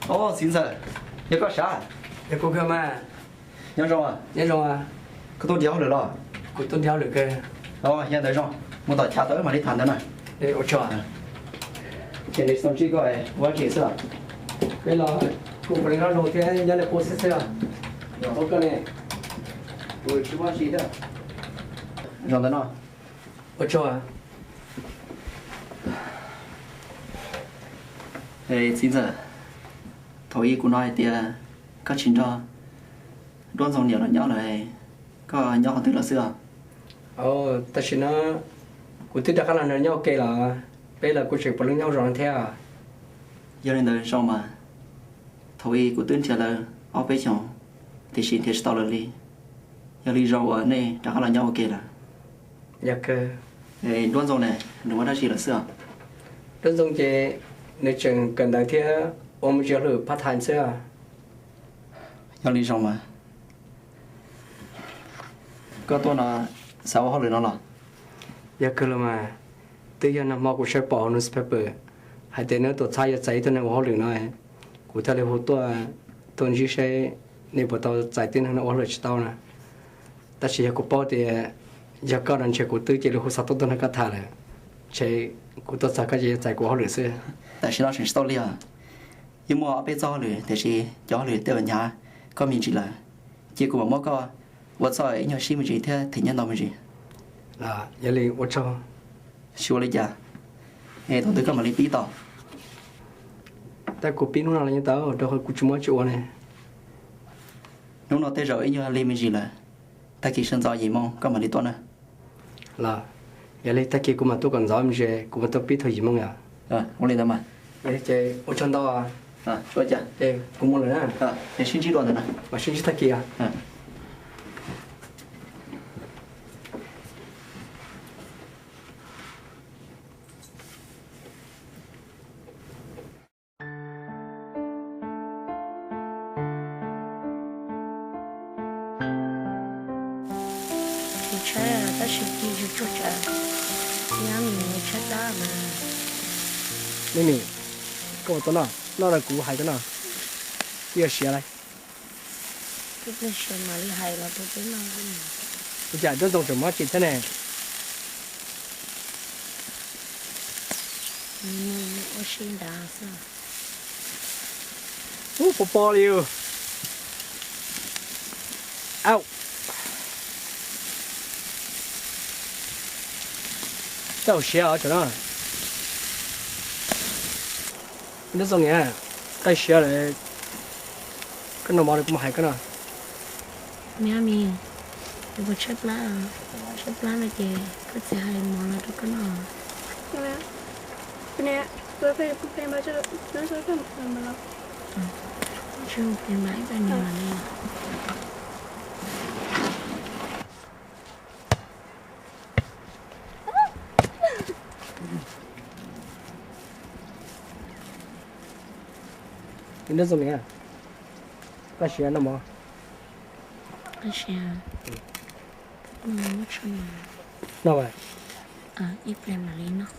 Au, txiv ntxawm, yog koj sav? Yog kuv kawg mas. Nyob zoo. Nyob zoo. Koj tuaj nrhiav hauj lwm los? Kuv tuaj nrhiav hauj lwm kawg. Yog ntawd zoo, mus tom chav tau wb mam li tham ntawd na. Ua tsaug. Ces nws tau ntsib koj ua dab tsi xwb? Peb los kuj ua zoo thiab nyob li qub xwb xwb os. Ua koj ne? Kuv tsis muaj dab tsi thiab. Zoo ntawd no. Ua tsaug. Txiv ntxawm, thaum ub kuv hnov hais tias koj tsis nrog Duab Ntxoo niam los nyob lawm, koj nyob qhov twg lawm xwb os? Tam sim no kuv twb rov qab los nrog nyob ua ke los, peb los kuj tseem puav leej nyob zoo thiab. Yog li ntawd zoo mas, thaum ub kuv twb nrhiav lawv ob peb xyoos, tiam sis nrhiav tsis tau lawv li. Yog li zoo uas nej rov qab los nyob ua ke lawm. Yog kawg. Duab Ntxoo ne, nws ua dab tsi lawm xwb os? Duab Ntxoo ces nws tseem kawm ntawv thiab ua me ntsis hauj lwm part time xwb. Yog li zoo mas. Koj tuaj no xav ua hauj lwm no los? Yog kawg los mas, twb yog nag hmo kuv saib pom hauv newspaper hais tias neb tuam txhab yuav txais ib tug neeg ua hauj lwm no, kuv thiaj li hu tuaj, tuaj ntsib seb nej puas tau txais tib neeg no ua hauj lwm tsis tau na. Tab sis yog kuv paub tias yog koj no ntshe kuv twb cia li hu xov tooj tuaj nrog koj tham lawm, ntshe kuv tuaj txog koj ces yuav txais kuv ua hauj lwm xwb. Tam sim no tseem tsis tau li os. Yeej muaj ob peb txoj hauj lwm tiam sis cov hauj lwm tej uas hnyav koj me ntsis lawm, cia kuv mam muab koj ua txoj ib nyuag sib me ntsis thiab them nyiaj ntau me ntsis. Yog li ua tsaug. Tsis ua li cas, es thaum twg koj mam li pib tau? Tab kuv pib hnub no los yeej tau, rau qhov kuv tsis muaj dab tsi ua ne. Hnub no tej zaum ib nyuag lig me ntsis lawm, tag kis sawv ntxov yim moo koj mam li tuaj na. Los, yog li tag kis kuv mam tuaj kom ntxov me ntsis, kuv mam tuaj pib thaum yim moo yom. Ua li ntawd mas. Ces ua tsaug ntau. Kuv mus lawm na. Sib ntsib dua ntawm no. Mam sib ntsib tag kis. Kuv tshaib tab sis kuv tsuag tsuag tsawv, nyob nim tshaib plab mas. Nim, koj ua tau noj, noj rau kuv hais koj noj, twb yuav siav lawm. Ua cas Duab Ntxoo tseem mob tsis thiab ne? Ub, pos pos li. Au. Tau siav os tseem no. Duab Ntxoo niam, tau siav lawm, koj noj mov lawm kuv mam hais koj no. Niam, kuv tshaib plab, tshaib plab no ces koj txiv hais mov los rau koj noj. Duab Ntxoo niam, koj siav noj mov. Koj siav, noj mov. Noj mas. Ib pliag mam li noj.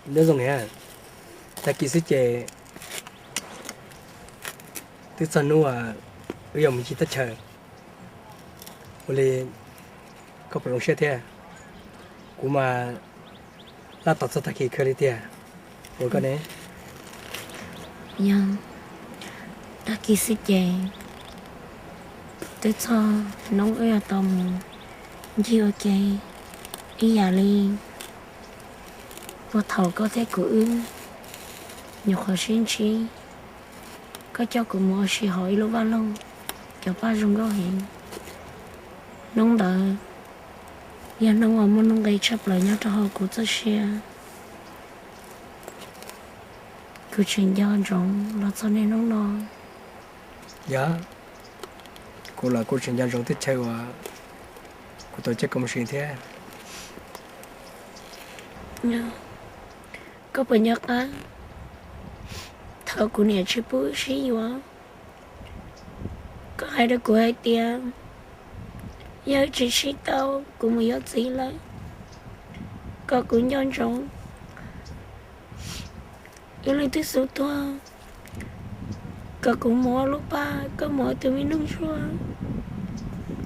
Duab Ntxoo niam, tag kis xwb ces twb txog hnub wb yuav mus ncig teb chaws. Ua li koj puas zoo siab thiab? Kuv mas laj tos txog tag kis kawg li tiag. Ua koj ne? Yog, tag kis xwb ces twb txog hnub wb yuav tau mus ncig ua ke ib yam li puag thaum koj thiab kuv wb nyuam qhuav sib ntsib. Koj coj kuv mus ua si hauv ib lub vaj loog, cov paj zoo nkauj heev. Hnub ntawd yog hnub uas muaj nuj nqis tshaj plaws nyob rau hauv kuv txoj sia. Kuv tseem nco ntsoov los txog niaj hnub no. Yog, kuv los kuj tseem nco ntsoov teb chaws uas kuv tau coj koj mus sim thiab. Koj puas nco qab thaum kuv niam tsis pub wb sib yuav, Koj hais rau kuv hais tias yog tsis sib tau kuv mus yuav txiv lawm, kom kuv nco ntsoov. Yog leej twg xub tuag, kom kuv mus ua lub paj, koj mus ua tus me noog zuag.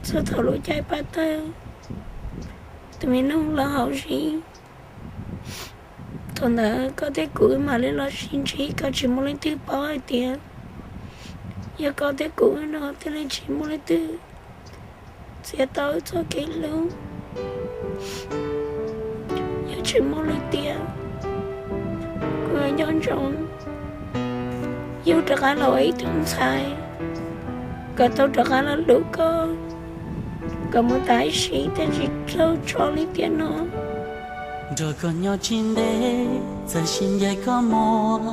Txog thaum lub caij paj tawg, tus me noog los hauv zib, thaum ntawd koj thiab kuv wb mam li los sib ntsib, kom tsis muaj leej twg paub hais tias yog koj thiab kuv wb no, thiaj li tsis muaj leej twg txiav tau wb txoj kev hlub. Yog tsis muaj lub tiam, kuv yuav nco ntsoov yug rov qab los ua ib tug ntxhais, kom tau rov qab los hlub koj, kom mus tas ib sim thiaj tsis tau tso li tiam no. Nrog koj nyob tsis ntev, txawm sib ncaim koj mus,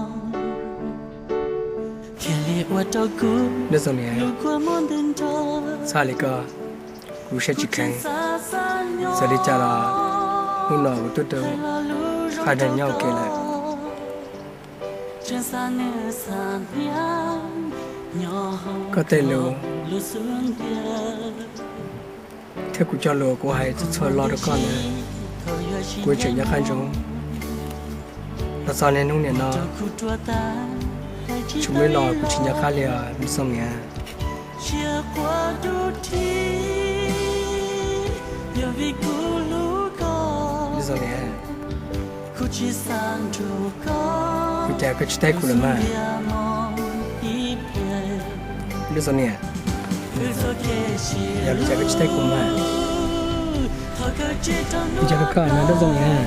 thiaj li ua rau kuv, txhob li koj, kuv siab tsis kheev. Txawm li cas los hnub no kuv twb tau qhab nrog nyob ua ke lawm. Koj tej lus thiab kuv cov lus kuv hais txhua txhua lo rau koj ntawd, kuv tseem nco qab ntsoov. Los txog niaj hnub niam no, tsis muaj ib los kuv tsis nco qab li os me Xoo niam. Me Xoo niam, ua cas koj tsis teb kuv lawm mas? Me Xoo niam, yog li cas koj tsis teb kuv mas? Ua cas koj no Dab Xoo niam?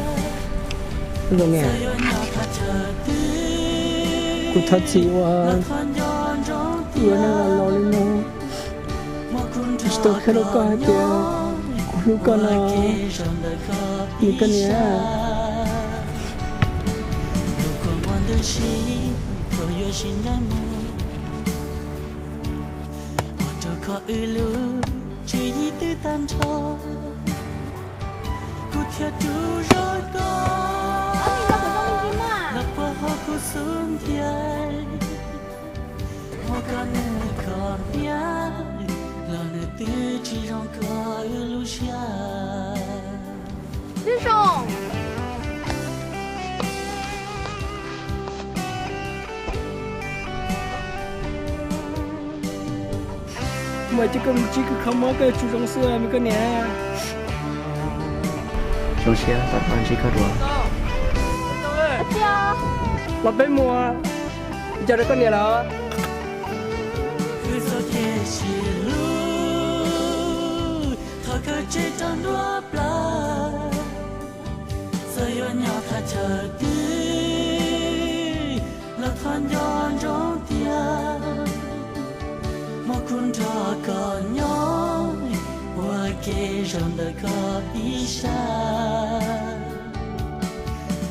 Dab Xoo niam, kuv thov txim uas kuv ua neeg los laus li no, tsis tau qhia rau koj hais tias kuv hlub koj no, me koj niam. Twb zoo. Mas cia koj mus ntsib koj kho mob koj yuav tsum zoo xwb me koj niam. Zoo siab tau ntsib koj dua. Los peb mus, ua cas rau koj niam lawm? Txawm yuav nyob thaj chaw twg los thov nco ntsoov tias muaj kuv nrog koj nyob ua ke zaum ntawm koj ib sab.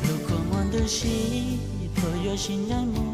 Lub kua muag ntws si thaum yuav sib ncaim mus.